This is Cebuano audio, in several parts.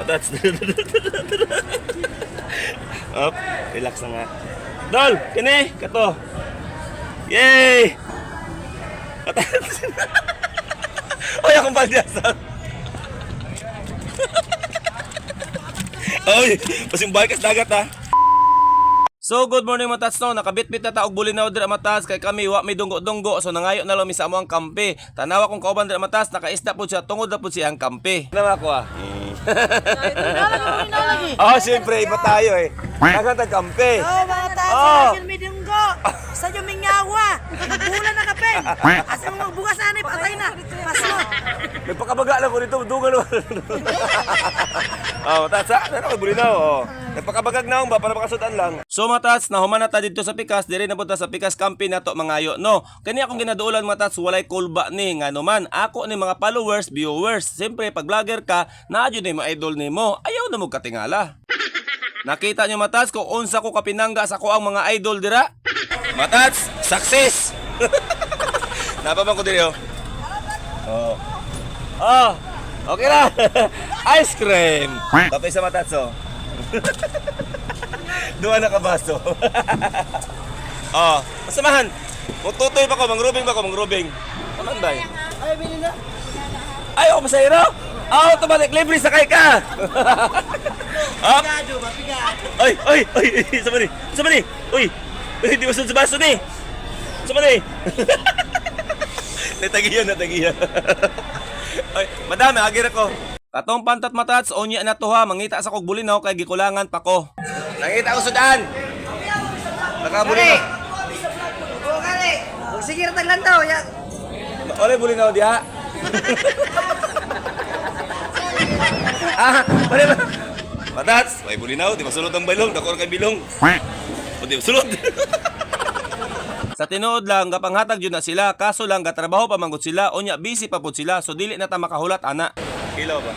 Matats. Up, relax na nga. Dol, kini, kato. Yay! Matats. Oy, akong palyasan. Oy, pasimbay kas dagat ha. So good morning mga tats no, nakabitbit na taog bulinaw dira matas kay kami wa may dunggo-dunggo so nangayo na lang mi sa among kampe. Tanawa kong kauban dira matas, nakaisda pud siya tungod na pud siya ang kampe. Nawa ko ah. Oh, siyempre iba tayo eh. Daghang tag kampe. Oh, mga tao Oh. sa social media ko. Sa inyo mingawa. Bulan na kape. Asa mo magbukas ani patay na. Paso. Nagpakabaga lang ko dito, dugal. Oh, matats ha. Ano kay bulinaw oh. Nagpakabagag na ba para makasudan lang. So matats, nahuman na ta didto sa Pikas, dire na punta sa Pikas Kampi nato mangayo no. Kani akong ginaduolan matats, walay kulba ni ngano man. Ako ni mga followers, viewers. Siyempre pag vlogger ka, naa jud ni mo idol nimo. Ayaw na mo katingala. Nakita nyo matats kung unsa ko kapinangga sa ko ang mga idol dira? Matats, success! Napabang ko diri oh. Oh. Oh, okay na. Ice cream. Kape sa matats oh. Duha na ka baso. Oh, masamahan. Mututoy ba ko, mangrubing ba ko, mangrubing. Aman ba? Ay, bili na. Ay, ako pasahero. Ah, automatic libre sakay ka. Up. Pigado ba, pigado. Ay, ay, ay, ay, sama ni, sama ni. Uy, uy, di masunod sa baso ni. Sama ni. Natagiyan, natagiyan. Ay, madami, agir ako. Katong pantat matats, onya na to ha, mangita sa kog bulinaw kay gikulangan pa ko. Nangita ko sudan. Nakabulinaw. Oo, kare. Sige ra taglantaw ya. Olay bulinaw diha. Ah, wala ba? Matats, may bulinaw, di masulod ang balong, dako kay bilong. O di masulod. Sa tinuod lang, gapanghatag jud na sila, kaso lang gatrabaho pa manggod sila, unya busy pa pud sila, so dili na ta makahulat ana. Kilo ba?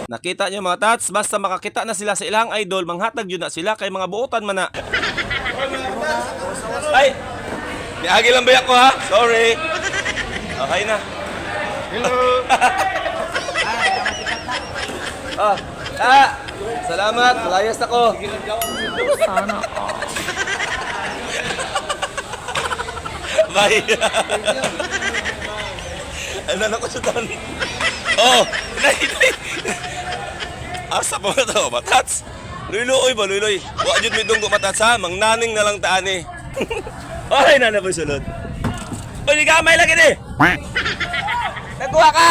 Nakita niyo mga tats, basta makakita na sila sa ilang idol, manghatag jud na sila kay mga buotan man na. Ay! Niagi lang ba ako ha? Sorry. Okay na. Hello. Ah, ah, salamat. Malayas ako. Sana all. Bye. Ano na ko sa tan? Oh, nay, nay. Asa pa ba to? Matats. Luyloy ba, luyloy? Wa jud may dunggo matats ha. Mangnaning na lang taan eh. Ay, nana po sulod. Uy, di gamay lagi ni. Nagkuha ka?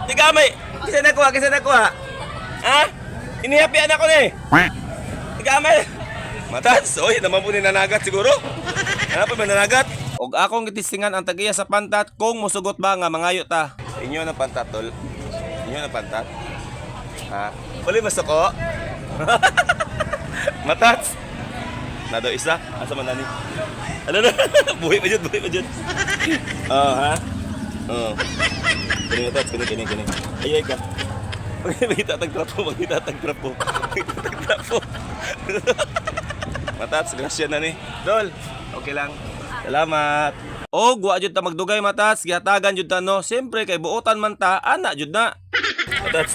Di gamay. Kisa nagkuha, kisa nagkuha. Ha? Inihapian ako ni. Di gamay. Matats, oy, naman po ni nanagat siguro. Ano pa ba nanagat? Og akong gitistingan ang tagiya sa pantat kung musugot ba nga mangayo ta. Inyo na pantat, tol. Inyo na pantat. Ha? Uli masuko? Matats. Na daw isa. Asa man nani? Ano na? Buhi pa jud, buhi pa jud. Oh, ha? Oh. Kini matats, kini kini kini. Ay ay ka. Magita tag trapo, magita tag trapo. Magita tag trapo. Matats, grasya na ni. Dol, okay lang. Salamat. Og wa jud ta magdugay matats, gihatagan jud ta no. Siyempre kay buotan man ta, ana jud na. Matats.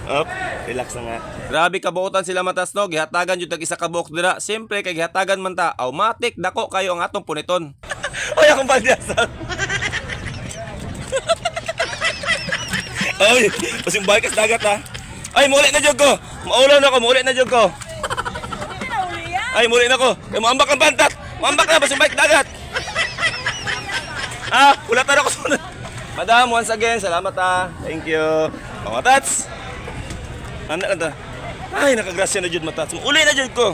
Up, relax na nga. Grabe kabuotan sila matas no, gihatagan jud tag isa ka buok dira. Siyempre kay gihatagan man ta, automatic dako kayo ang atong puniton. Oy, akong palyasan. Ay, pasimbay kas dagat ha. Ay, muli na jud ko. Maulaw na ko, muli na jud ko. Ay, muli na ko. Kay moambak ang pantat. Moambak na pasimbay dagat. Ah, ulatan ako sunod. Madam, once again, salamat ah. Thank you. Mga tats. Ano na ta? Ay, nakagrasya na jud matats. Uli na jud ko.